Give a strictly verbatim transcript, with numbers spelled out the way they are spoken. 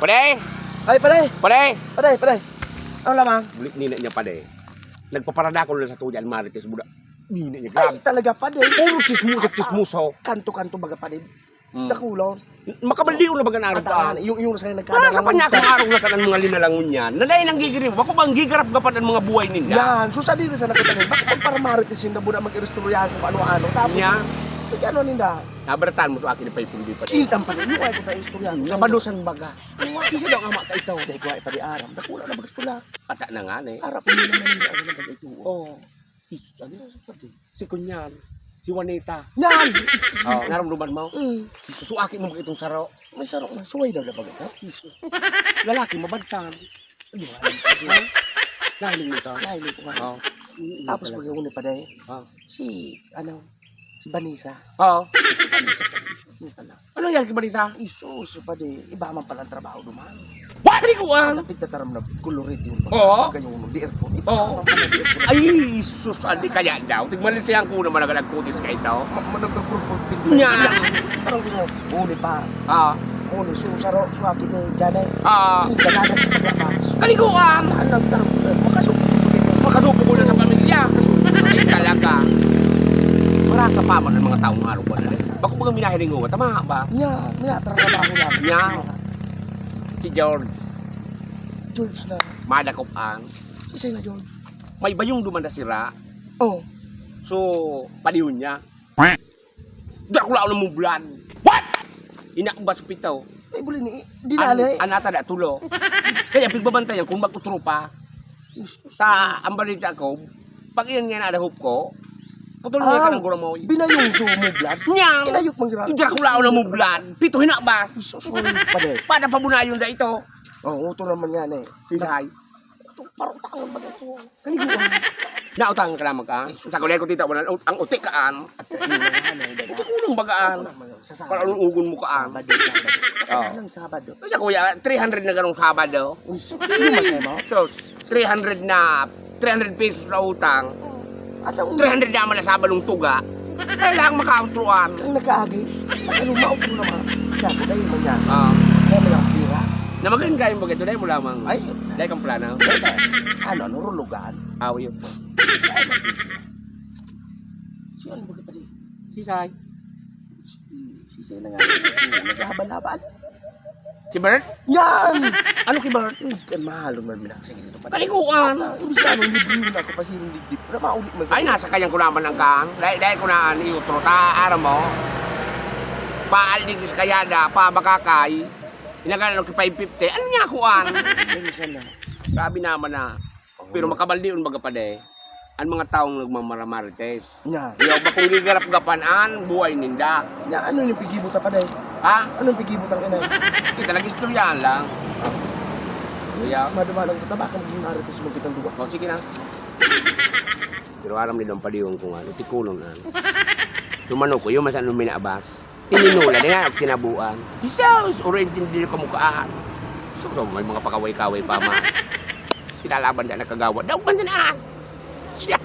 Pare! Ay, pare! Pare! Pare, pare! Ano lamang? Bulit nina niya, pare. Nagpaparadakol na sa tuya, Marites, buda. Nina niya, Ay, grabe. Talaga, pare. Puro chismoso, chismoso. Kanto-kanto baga, pare. Hmm. Dakulon. Makabaldiw na baga na araw pa. Ataan, yung, yung sa nagkada Wala sa lang panya ang akong araw na kanan mga linalangon niyan. Nalain ang gigiri mo. Ako bang gigarap-gapan ang mga buhay ninda? Yan. So, sa diri sa nakita niya, bakit magparamarites yung nabuna mag-iristoryahan kung ano-ano? Tapos, Niya? Pag ano ninda? Nabaratan mo sa akin, ipaipundi pa rin. Intang pa rin, yung ay ko tayo istoryahan. Nabalusan baga. Kasi daw ang mata ito. Dahil ko ay pag-iaram. Dakula na baga sila. Ata na nga, eh. Arap mo naman nila ang mga ito. Oo. Jesus, ano yun? Pati, si Kunyan, si Juanita. Yan! Oh, narumduman mo? Mm. Susuaki mo itong saro. May saro na. Suway daw na baga ito. Jesus. Lalaki, mabansan. Ano nga? Ha? Nahiling mo ito? Nahiling ko nga. Oh. Mm, Tapos talaga. Pag-iwan ni Paday, Oh. Si, ano, si Vanessa. Oo. Ano pala? Ano yan kay Vanessa? Isus, padi, iba man pala ang trabaho duman. What? Di ko, ah. Ang pigtataram na kuluriti yung Oo. Kayo nung di aircon. Iba Oo. Man pala di aircon. Ay, sus, andi kaya daw. Tigmali siya ang kuna, managkutis ka ito. Ma-, managpapurpurping. Nya. Parang gusto, huli pa. Ah. Huli, susaro, suwaki ni Jane. Ah. Hindi ka na nagpapaglapas. Kaliguan. Saan nagtarong? Makasupo. Makasupo ko na sa pamilya. Ay, talaga. Marasa pa man ang mga taong araw ko na. Bako baga minahiling mo, tama ba? Nya, minatrabaho lang. Nya. Si George. George na. Madakop ang. Isa na, George. May bayong duman na sira. Oh. So, palihon niya. Dakula ako ng mublan. What? Inakbas pitaw. Ay, buli ni, dinali. An-, anata na tulo. Kaya pigbabantayan kung mag-utro pa. Sa, ang balita ko, pag iyan nga nadahop ko, putol nga Ah, ka ng guramoy. Binayong sa mublan? Nya! Inayot mang gira- Dakula ako ng mublan. Pito hinakbas. Sorry, pade. Pada pabunayon da ito. Oo, ito naman yan eh. Sisay. Ito, parang tangan ba ito? Kaliguan. Nautang ka naman ka? Sa kulay ko tita, wala, ang utik kaan. At ito yung mga ano, dada. Utik ko ng bagaan. Sa Sabado. Para ang ugon mo kaan. Sabado, Sabado. Oo. Anong Sabado? Sa kuya, three hundred na ganong Sabado. Uy, so, hindi masaya mo? So, three hundred na, three hundred pesos na utang. At ang three hundred naman na Sabadong tuga. Kailangan makautruan. Ang nakaagi, at ano, mautro naman. Siya, kung dahil mo niya. Ah. Kaya mo lang pira. Na magaling kayo mo, ito dahil mo lamang. Ay, Dahil kang plano. Ano, ano, rulugan? Aw, yun. Si ano ba kita di? Si Sai. Si, si Sai na nga. Naghahaban-haban. Si Bert? Yan! Ano ki Bert? Eh, mahal naman minakasing dito pa. Kaliguan! Ah, hindi siya, ano, libre mo na ako, pasiring dibdib. Wala, mauli man Ay, sa nasa kayang ko naman ang kang. Dahil, dahil ko na, ano, yung trota, aram mo. Paaldig sa kayada, pa bakakay. Inagalan ko five fifty. Ano niya, kuan? Minsan na. Grabe naman na. Pero makabaldion baga pa de, an mga taong nagmamaramarites. Nga. Yaw ba kung gigarap-gapan an buhay ninda? Nga, ano yung pigibot pa de? Ha? Ano yung pigibot ang inay? Kita nag-istoryahan lang. Yaw. Madumalang kita, baka maging marites mo kitang duwa. O, sige na. Pero aram nila ang padiyon ko nga, tikunon na. Sumano ko, yung masan luminabas. Tininola na nga, kinabuan. Jesus! Oro intindi ka mukhaan. So, so, may mga pakaway-kaway pa, ma. Kinalaban na nakagawa. Daog man na! Siya!